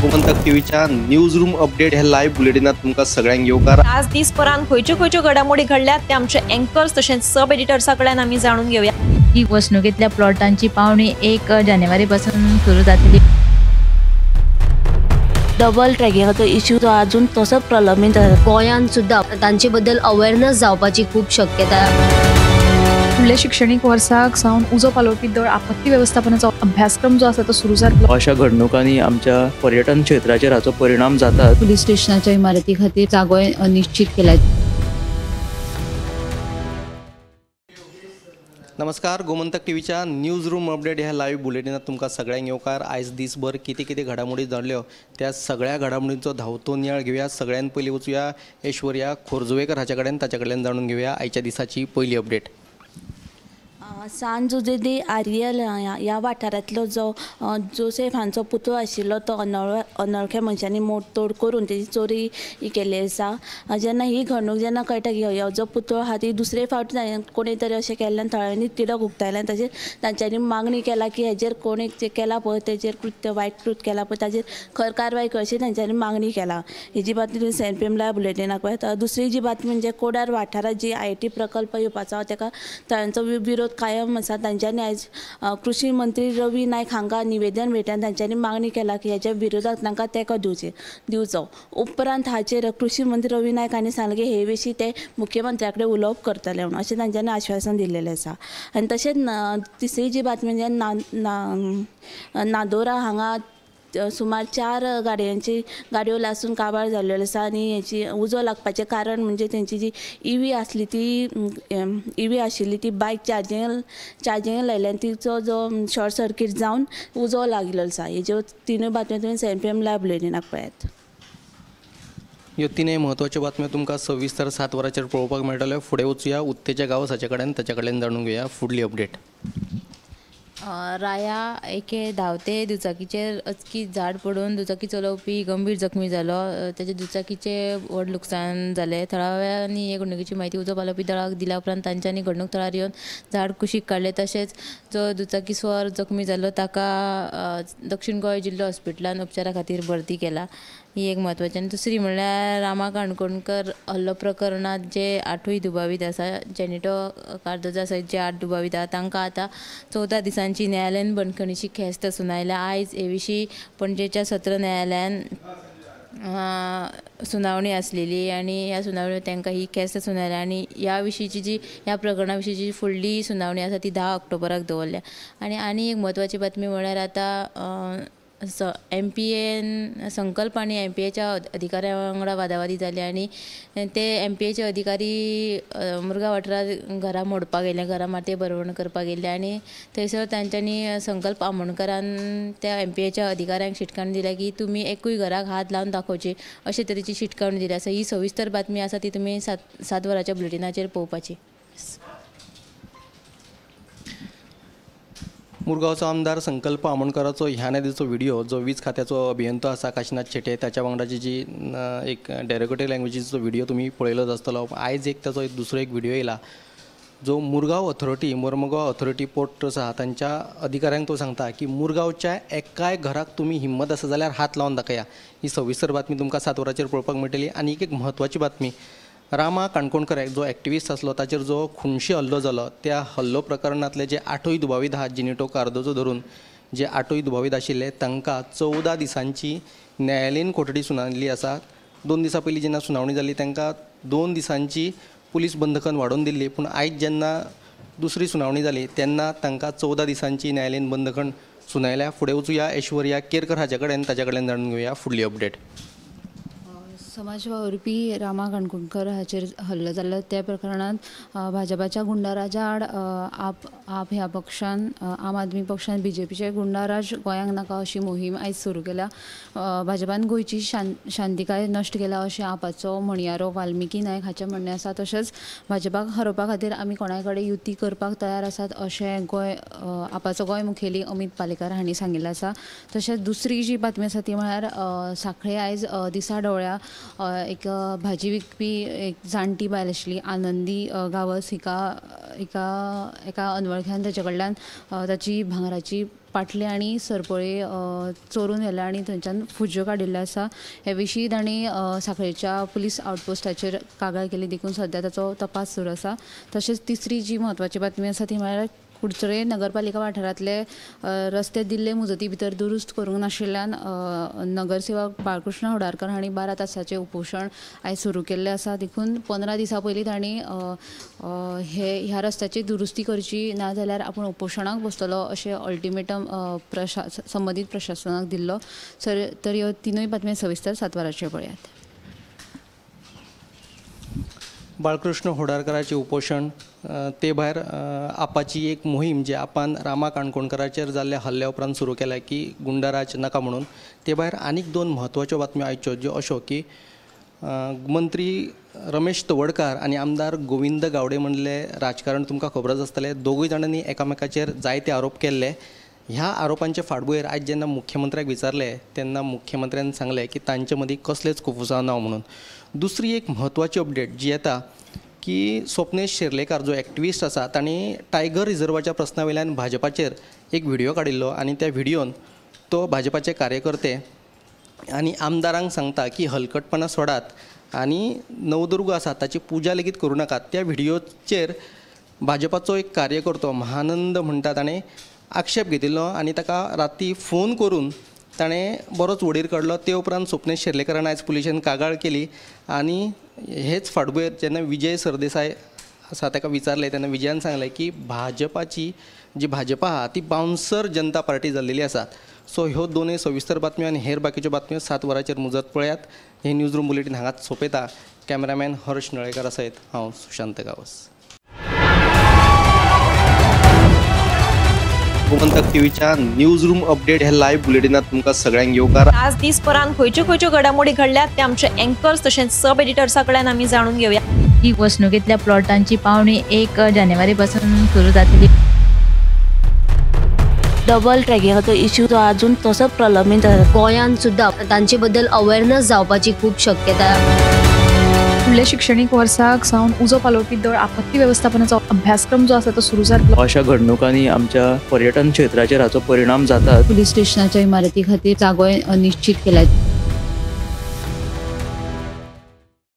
गोमंतक टीव्हीच्या news room update ह्या live बुलेटिनात तुमकां सगळ्यांक येवकार। आज दिसभरान खंयच्यो खंयच्यो घडामोडी घडल्यात ते आमचे अँकर्स तशेंच सब एडिटर्सा कडल्यान आमी जाणून घेवया। ही वसणुकेंतल्या प्लॉटांची पावणी 1 जानेवारी पासून सुरू जातली। डबल ट्रॅकिंगाचो इश्यू जो अजून तसोच प्रलंबीत आसा। गोंयांत सुद्दां तांचे बद्दल अवेअरनेस जावपाची खूब शक्यता। फुडल्या शिक्षणीक वर्साक सावन उजो पालोवपी दळ आपत्ती वेवस्थापनाचो अभ्यासक्रम जो आसा तो सुरू जातलो। अशा घडणुकांनी आमच्या पर्यटन क्षेत्राचेर हाचो परिणाम जाता। पुलीस स्टेशनाच्या इमारती खातीर जागो निश्चित केला। नमस्कार, गोमंतक टीव्हीच्या न्यूज रूम अपडेट ह्या लाईव्ह बुलेटिनात तुमकां सगळ्यांक येवकार। आयज दिसभर कितें कितें घडामोडी जाल्ल्यो त्या सगळ्या घडामोडींचो धांवतो नियाळ घेवया। सगळ्यान पयलीं वचुया ऐश्वर्या खोर्जुवेकर हाच्या कडेन, ताच्या कडल्यान जाणून घेवया आयच्या दिसाची पयली अपडेट। सान जुजे दे आरियल ह्या वाठारांतलो जो जोसेफ हांचो पुतळो आशिल्लो तो अनवळख्या मनशांनी मोडतोड करून तेजी चोरी केल्ली आसा। जेन्ना ही घडणूक जेन्ना कळटा की हो जो पुतळो आहा ती दुसरे फावट कोणी तरी अशें केल्ल्यान थळाव्यांनी तिडक उक्तायल्यान तशेंच तांच्यांनी मागणी केला की हेजेर कोणी जें केलां पळय तेजेर कृत्य वायट कृत्य केलां पळय ताजेर खर कारवाय करची तांच्यांनी मागणी केला। ही जी बातमी तुमी 7 PM live बुलेटिनाक पळयता। दुसरी जी बातमी म्हणजे कोडार वाठारांत जी IT प्रकल्प येवपाचो आहा तेका थळांचो विरोध कायम आसा। तांच्यांनी आयज कृषी मंत्री रवी नायक हांकां निवेदन भेटयन तांच्यांनी मागणी केला की हेच्या विरोधात तांकां तेंको दिवचो। उपरांत हाचेर कृषी मंत्री रवी नायक हांणी सांगलें की हे विशीं ते मुख्यमंत्र्या कडेन उलोवप करतले म्हणून अशें तांच्यांनी आश्वासन दिल्लेलें आसा। आनी तशेंच तिसरी जी बातमी म्हणजे नादोरा हांगा सुमार 4 गाडयो लासून काबार जाल्ल्यो आसा आनी हेची उजो लागपाचें कारण म्हणजे तेंची जी इवी आसली ती इवी आशिल्ली ती बायक चार्जिंग लायल्यान तिचो जो शॉर्ट सर्कीट जावन उजो लागिल्लो आसा। हेज्यो तिनूय बातम्यो तुमी 7 PM live बुलेटिनाक पळयात। ह्यो तिनूय म्हत्वाच्यो बातम्यो तुमकां सविस्तर 7 वरांचेर पळोवपाक मेळटल्यो। फुडें वचुया उत्तेजक गांवस हाचे कडेन, ताच्या कडल्यान जाणून घेवया फुडली अपडेट। राया एके धांवते दुचाकीचेर अचकीत झाड पडून दुचाकी चलोवपी गंभीर जखमी जालो। ताचे दुचाकीचे व्हड लुकसाण जालें। थळाव्यांनी हे घडणुकेची म्हायती उजो पालोवपी दळाक दिल्या उपरांत तांच्यांनी घडणूक थळार येवन झाड कुशीक काडलें। तशेंच जो दुचाकी स्वार जखमी जालो ताका दक्षिण गोंय जिल्लो हॉस्पिटलान उपचारा खातीर भरती केला। ही एक म्हत्वाची। आनी दुसरी म्हणल्यार रामा काणकोणकर हल्लो प्रकरणांत जे 8 दुबावीत आसा, जेनिटो कार्दोजा सयत जे 8 दुबावीत आसा तांकां आतां 14 दिसांची न्यायालयीन बंदखणीची ख्यास्त सुनायल्या। आयज हे विशीं पणजेच्या सत्र न्यायालयान सुनावणी आसलेली आनी ह्या सुनावणीत तांकां ही ख्यास्त सुनायल्या आनी ह्या विशींची जी ह्या प्रकरणा विशींची फुडली सुनावणी आसा ती 10 ऑक्टोबराक दवरल्या। आनी आनी एक म्हत्वाची बातमी म्हळ्यार आतां MPAन संकल्प आनी MPAच्या अधिकाऱ्या वांगडा वादावादी जाली आनी ते MPAचे अधिकारी मुरगांव वाठारांत घरां मोडपाक गेले, घरां मातये भरवण करपाक गेल्ले आनी थंयसर तांच्यांनी संकल्प आमोणकरान त्या MPAच्या अधिकाऱ्यांक शिटकावणी दिल्या की तुमी एकूय घराक हात लावन दाखोवची अशे तरेची शिटकावणी दिली आसा। ही सविस्तर बातमी आसा ती तुमी 7 वरांच्या बुलेटिनाचेर पळोवपाची। मुरगांवचो आमदार संकल्प आमोणकराचो ह्या नदीचो व्हिडिओ जो वीज खात्याचो अभियंतो आसा काशीनाथ शेट्ये ताच्या वांगडाची जी एक डेरोगेटरी लँग्वेजीचो व्हिडिओ तुमी पळयलोच आसतलो। आयज एक ताचो एक दुसरो एक व्हिडिओ येयला जो Murgaon authority Mormugao authority port trust आसा तांच्या अधिकाऱ्यांक तो सांगता की मुरगांवच्या एकाय घराक तुमी हिम्मत आसा जाल्यार हात लावन दाखया। ही सविस्तर बातमी तुमकां 7 वरांचेर पळोवपाक मेळटली। आनी एक म्हत्वाची बातमी, रामा काणकोणकर जो एक्टिविस्ट आसलो ताचेर जो खुनशी हल्लो जालो त्या हल्लो प्रकरणांतले जे 8 दुबावीत आहात, जिनिटो कार्दोजो धरून जे 8 दुबावीत आशिल्ले तांकां 14 दिसांची न्यायालयीन कोठडी सुनायल्ली आसा। 2 दिसां पयलीं जेन्ना सुनावणी जाली तांकां 2 दिसांची पुलीस बंदखण वाडोवन दिल्ली, पूण आयज जेन्ना दुसरी सुनावणी जाली तेन्ना तांकां 14 दिसांची न्यायालयीन बंदखण सुनायल्या। फुडें वचुया ऐश्वर्या केरकर हाच्या कडेन, ताच्या कडल्यान जाणून घेवया फुडली अपडेट। समाज वावुरपी रामा काणकोणकर हाचेर हल्लो जाल्लो त्या प्रकरणांत भाजपाच्या गुंडाराजा आड आप ह्या पक्षान आम आदमी पक्षान बीजेपीचे गुंडाराज गोंयांक नाका अशी मोहीम आयज सुरू केल्या। भाजपान गोंयची शांतिकाय नश्ट केल्या अशें आपाचो म्हणयारो वाल्मिकी नायक हाचें म्हणणें आसा। तशेंच भाजपाक हरोवपा खातीर आमी कोणाय कडेन युती करपाक तयार आसात अशें गोंय आपाचो गोंय मुखेली अमीत पालेकार हांणी सांगिल्लें आसा। तशेंच दुसरी जी बातमी आसा ती म्हळ्यार सांखळे आयज दिसा ढवळ्या एक भाजी विकपी एक जाणटी बायल आशिल्ली आनंदी गांवस हिका एका एका अनवळख्यान ताचे कडल्यान ताची भांगराची पाटले आनी सरपळे चोरून व्हेल्या आनी थंयच्यान फुज्यो काडिल्ल्यो आसा. हे विशीं तांणी सांखळेच्या पुलीस आउटपोस्टाचेर कागाळ केली देखून सद्या ताचो तपास सुरू आसा. तशेंच तिसरी जी म्हत्वाची बातमी आसा ती म्हळ्यार कुडचडे नगरपालिका वाठारांतले रस्ते दिल्ले मुजती भितर दुरुस्त करूंक नाशिल्ल्यान नगरसेवक बाळकृष्ण होडारकर हांणी 12 तासाचें उपोशण आयज सुरू केल्लें आसा. देखून 15 दिसां पयलीं तांणी ह्या रस्त्याची दुरुस्ती करची ना जाल्यार आपूण उपोशणाक बसतलो अशें अल्टिमेटम संबंदीत प्रशासनाक दिल्लो. सर तर ह्यो तिनूय बातम्यो सविस्तर 7 वरांचेर पळयात. बाळकृष्ण होडारकराचें उपोशण, ते भायर आपाची एक मोहीम जी आपान रामा काणकोणकराचेर जाल्ल्या हल्ल्या उपरांत सुरू केल्या की गुंडाराज नाका म्हणून. ते भायर आनीक 2 म्हत्वाच्यो बातम्यो आयच्यो ज्यो अश्यो की मंत्री रमेश तवडकार आनी आमदार गोविंद गावडे म्हणले राजकारण तुमकां खबरच आसतलें. दोगूय जाणांनी एकामेकाचेर जायते आरोप केल्ले. ह्या आरोपांचे फाटभुंयेर आयज जेन्ना मुख्यमंत्र्याक विचारलें तेन्ना मुख्यमंत्र्यान सांगलें की तांचे मदीं कसलेच कोफुसांव ना म्हणून. दुसरी एक म्हत्वाची अपडेट जी येता की स्वप्नेश शेर्लेकार जो एक्टिविस्ट आसा तांणी टायगर रिजर्वाच्या प्रस्ना वयल्यान भाजपाचेर एक व्हिडियो काडिल्लो आनी त्या व्हिडियोन तो भाजपाचे कार्यकर्ते आनी आमदारांक सांगता की हलकटपणा सोडात आनी नवदुर्गा आसा ताची पुजा लेगीत करूं नाकात. त्या व्हिडियोचेर भाजपाचो एक कार्यकर्तो महानंद म्हणटा ताणें आक्षेप घेतिल्लो आनी ताका राती फोन करून ताणें बरोच वडीर काडलो. ते उपरांत स्वप्नेश शेर्लेकारान आयज पुलिशेन कागाळ केली आनी हेच फाटभुंयेर जेन्ना विजय सरदेसाय आसा ताका विचारलें तेन्ना विजयान सांगलें की भाजपाची जी भाजपा आहा ती बाउन्सर जनता पार्टी जाल्लेली आसा. सो ह्यो दोनूय सविस्तर बातम्यो आनी हेर बाकीच्यो बातम्यो 7 वरांचेर मुजत पळयात. हे न्यूज रूम बुलेटीन हांगाच सोंपयता. कॅमेरामॅन हर्ष नळेकर सयत हांव सुशांत गांवस. गोमंतक टीव्हीच्या न्यूज रूम अपडेट हे लायव्ह बुलेटिनात तुमकां सगळ्यांक येवकार. आज दीसभरान खंयच्यो खंयच्यो घडामोडी घडल्यात ते आमचे एंकर्स तशेंच सब एडिटर्सा कडल्यान आमी जाणून घेवया. ही वसणुकेंतल्या प्लॉटांची पावणी 1 जानेवारी पासून सुरू जातली. डबल ट्रॅकिंगाचो इश्यू जो अजून तसोच प्रलंबीत आसा. गोंयांत सुद्दां तांचे बद्दल अवेअरनेस जावपाची खूब शक्यता. फुडल्या शिक्षणीक वर्साक सावन उजो पालोवपी दळ आपत्ती वेवस्थापनाचो अभ्यासक्रम जो आसा तो सुरू जातलो. अशा घडणुकांनी आमच्या पर्यटन क्षेत्राचेर हाचो परिणाम जाता. पुलीस स्टेशनाच्या इमारती खातीर जागोय निश्चित केला.